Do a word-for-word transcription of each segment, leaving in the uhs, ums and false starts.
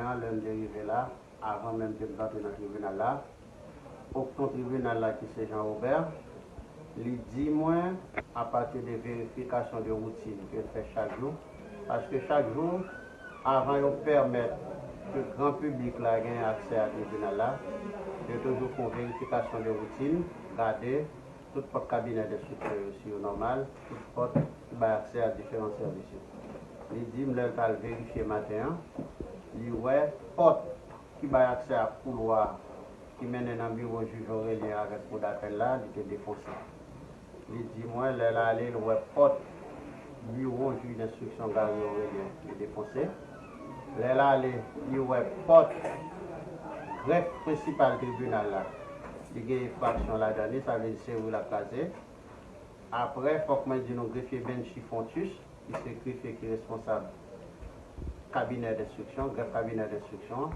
an, lè m te rive la, avan menm ke m t antre nan tribinal la, okton tribinal la ki se Jean Robert, li di mwen, apati de verifikasyon de woutin ke l fè chak jou, paske chak jou, avan yo pèmèt ke gran piblik la gen aksè a tribinal la, yo toujou fè yon verifikasyon de woutin, gade tout pòt kabinè denstriksyon yo si yo nòmal, tout pòt ki bay aksè a diferan sèvis yo. Li di m lè l t al verifye maten an, li wè pòt ki bay aksè a koulwa ki mennen nan biwo jij Aurélien avèk kou dapèl la, li te defonse. Li di mwen lè l ale, l wè pòt biwo jij denstriksyon Gary Aurélien, li defonse. Lè l ale, li wè pòt grèf prensipal tribinal la, li gen enfraksyon ladan li, sa vle di seri l ap kraze. Apre, fòk mwen di nou grefye Benchy Fontus, ki se grefye ki responsab kabinè denstriksyon, grèf kabinè denstriksyon,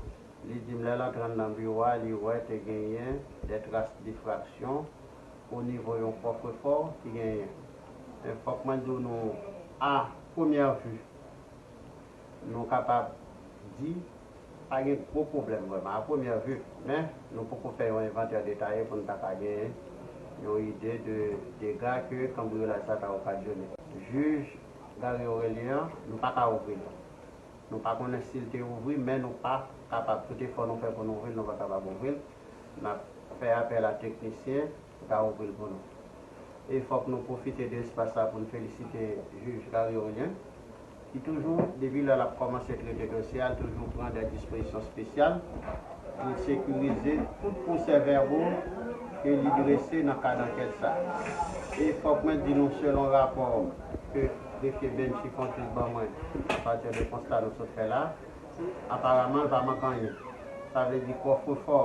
li di m lè l antre anndan biwo a, li wè te genyen de tras difraksyon o nivo yon kòfrefò ki genyen. Men fòk mwen di nou, a premyè vi, nou kapab di pa gen gwo pwoblèm vrèman, a premyè vi, men nou poko fè yon envantè detaye pou n ta ka gen yon ide de dega ke kanbriyolaj sa ta okazyone. Jij Gary Aurélien, nou pa ka ouvri l. Nou pa konnen si l te ouvri, men nou pa kapab. Tout efò nou fè pou nou ouvri l, nou pa kapab ouvri l. N ap fè apèl a teknisyen pou ta ouvri l pou nou. E fòk nou pwofite de espas sa pou n felisite jij Gary Aurélien, ki toujou, depi lè l ap kòmanse trete dosye a, l toujou pran de dispozisyon espesyal pou l sekirize tout pwosè vèbo ke li drese nan kad ankèt sa. E fòk mwen di nou, selon rapò ke grefye Benchy Fontus ban mwen, apati de konsta nou sot fè la, aparaman, l pa manke anyen. Sa vle di kòfrefò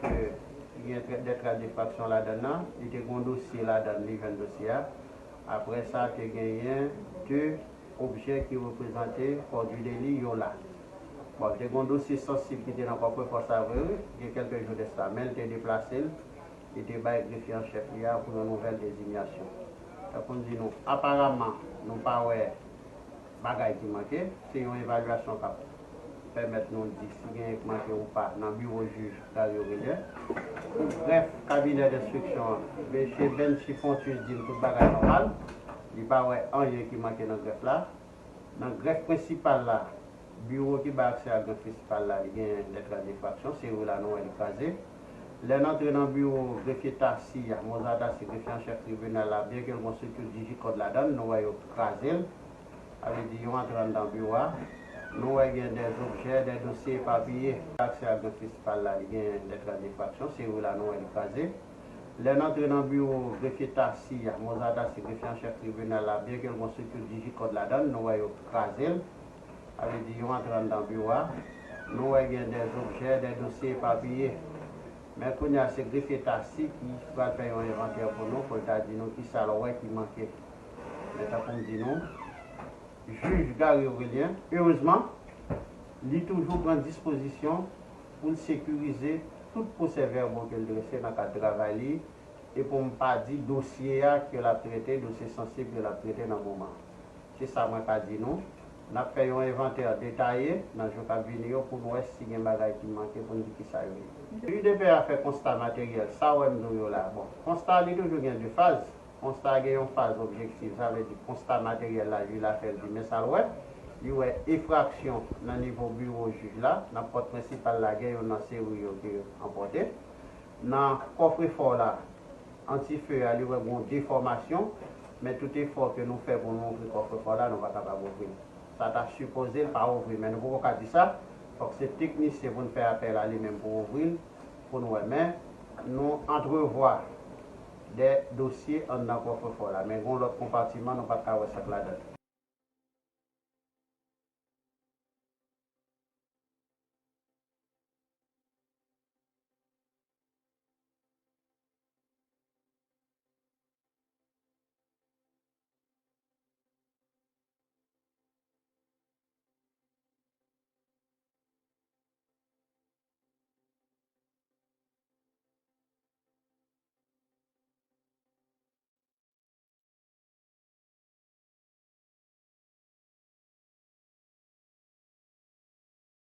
ke gen trè- de tras difraksyon ladan l nan, li te gen yon dosye ladan l, li jwenn dosye a. Apre sa, te genyen de objè ki reprezante kò di deli yo la. Bon, te gen yon dosye sansib ki te nan kòfrefò sa vre, wi, gen kèlke jou de sa, men l te deplase l, li te bay grefye an chèf li a pou yon nouvèl dezinyasyon. Tankou m di nou, aparaman, nou pa wè bagay ki manke, se yon evalyasyon k ap pèmèt nou di si genyen k manke ou pa nan biwo jij Gary Aurélien. Pou grèf kabinè denstriksyon an, mesye Benchy Fontus di m tout bagay nòmal, li pa wè anyen ki manke nan grèf la. Nan grèf prensipal la, biwo ki bay aksè a grèf prensipal la, li gen de tras difraksyon, seri la nou wè li kraze. Lè n antre nan biwo grefye Tassy a, Mozart Tassy, grefye an chèf tribinal la, byenke l gen yon estrikti Digicode ladan l, nou wè yo kraze l. Sa vle di yo antre anndan biwo a. Nou wè gen de objè, de dosye epapiye. Aksè a grèf prensipal la, li gen de tras difraksyon, seri la nou wè li kraze. Lè n antre nan biwo grefye Tassy a, Mozart Tassy, grefye an chèf tribinal la, byenke l gen yon estrikti Digicode ladan l, nou wè yo kraze l. Sa vle di yo antre anndan biwo a. Nou wè gen de objè, de dosye epapiye. Men kounye a se grefye Tassy ki pral fè yon envantè pou nou, pou l ta di nou kisa l wè ki manke. Men tankou m di nou, jij Gary Aurélien, erezman, li toujou pran dispozisyon pou l sekirize tout pwosè vèbo ke l drese nan kad travay li, e pou m pa di dosye a ke l ap trete, dosye sansib ke l ap trete nan moman an. Se sa mwen ka di nou. N ap fè yon envantè detaye nan jou k ap vini yo pou n wè si gen bagay ki manke pou n di kisa yo ye. U D P A fè konsta materyèl, sa w wè m di w yo la. Bon, konsta li toujou gen de faz. Konsta gen yon faz objektif, sa vle di konsta materyèl la, jij la fè l di men sa l wè. Li wè enfraksyon nan nivo biwo jij la, nan pòt prensipal la, gen youn nan seri yo ke anpòte. Nan kòfrefò la, antife a, li wè gen yon defòmasyon, men tout efò ke nou fè pou nou ouvri kòfrefò la, nou pa kapab ouvri l. Sa ta sipoze l pa ouvri, men nou poko ka di sa. Fòk se teknisyen pou n fè apèl a li menm pou ouvri l, pou n wè. Men nou antrevwa de dosye anndan kòfrefò la, men gen yon lòt konpatiman nou pa t ka wè sa k ladan l.